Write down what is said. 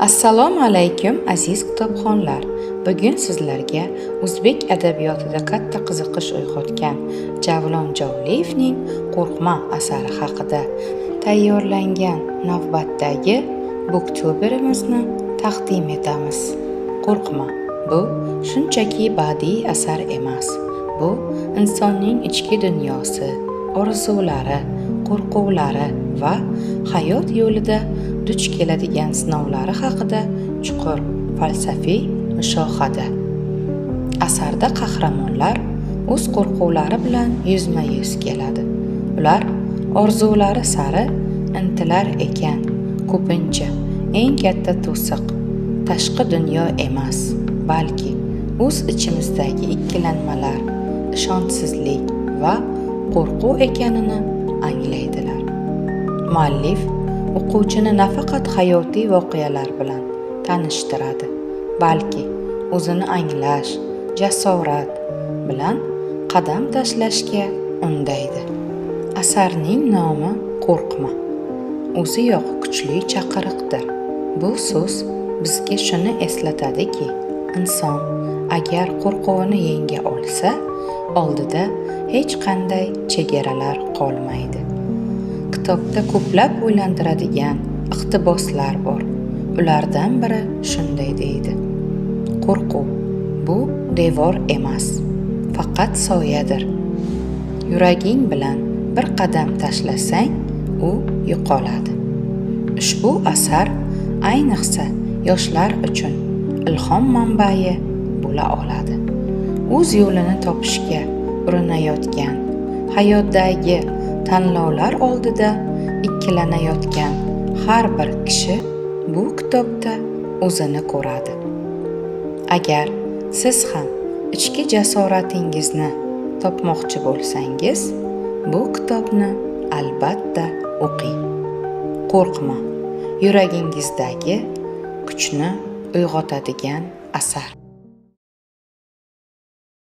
Assalomu alaykum, aziz kitobxonlar. Bugun sizlarga o'zbek adabiyotida katta qiziqish uyg'otgan Javlon Jovliyevning "Qo'rqma" asari haqida tayyorlangan navbatdagi booktuberimizni taqdim etamiz. "Qo'rqma" bu shunchaki badiiy asar emas. Bu insonning ichki dunyosi, orzulari, qo'rquvlari va hayot yo'lida duch keladigan sinovlari haqida chuqur falsafiy mushohada. Asarda qahramonlar o'z qo'rquvlari bilan yuzma-yuz keladi. Ular orzulari sari intilar ekan, ko'pincha eng katta to'siq tashqi dunyo emas, balki o'z ichimizdagi ikkilanmalar, ishonchsizlik va qo'rquv ekanini anglaydilar. Muallif o'quvchini nafaqat hayotiy voqealar bilan tanishtiradi, balki o'zini anglash, jasorat bilan qadam tashlashga undaydi. Asarning nomi "Qo'rqma" o'ziyoq kuchli chaqiriqdir. Bu so'z bizga shuni eslatadiki, inson agar qo'rquvini yenga olsa, oldida hech qanday chegaralar qolmaydi. Kitobda ko'plab o'ylantiradigan iqtiboslar bor. Ulardan biri shunday deydi: "Qo'rquv bu devor emas, faqat soyadir. Yuraging bilan bir qadam tashlasang, u yo'qoladi." Ushbu asar ayniqsa yoshlar uchun ilhom manbai bo'la oladi. O'z yo'lini topishga urinayotgan, hayotdagi tanlovlar oldida ikkilanayotgan har bir kishi bu kitobda o'zini ko'radi. Agar siz ham ichki jasoratingizni topmoqchi bo'lsangiz, bu kitobni albatta o'qing. "Qo'rqma" yuragingizdagi kuchni uyg'otadigan asar.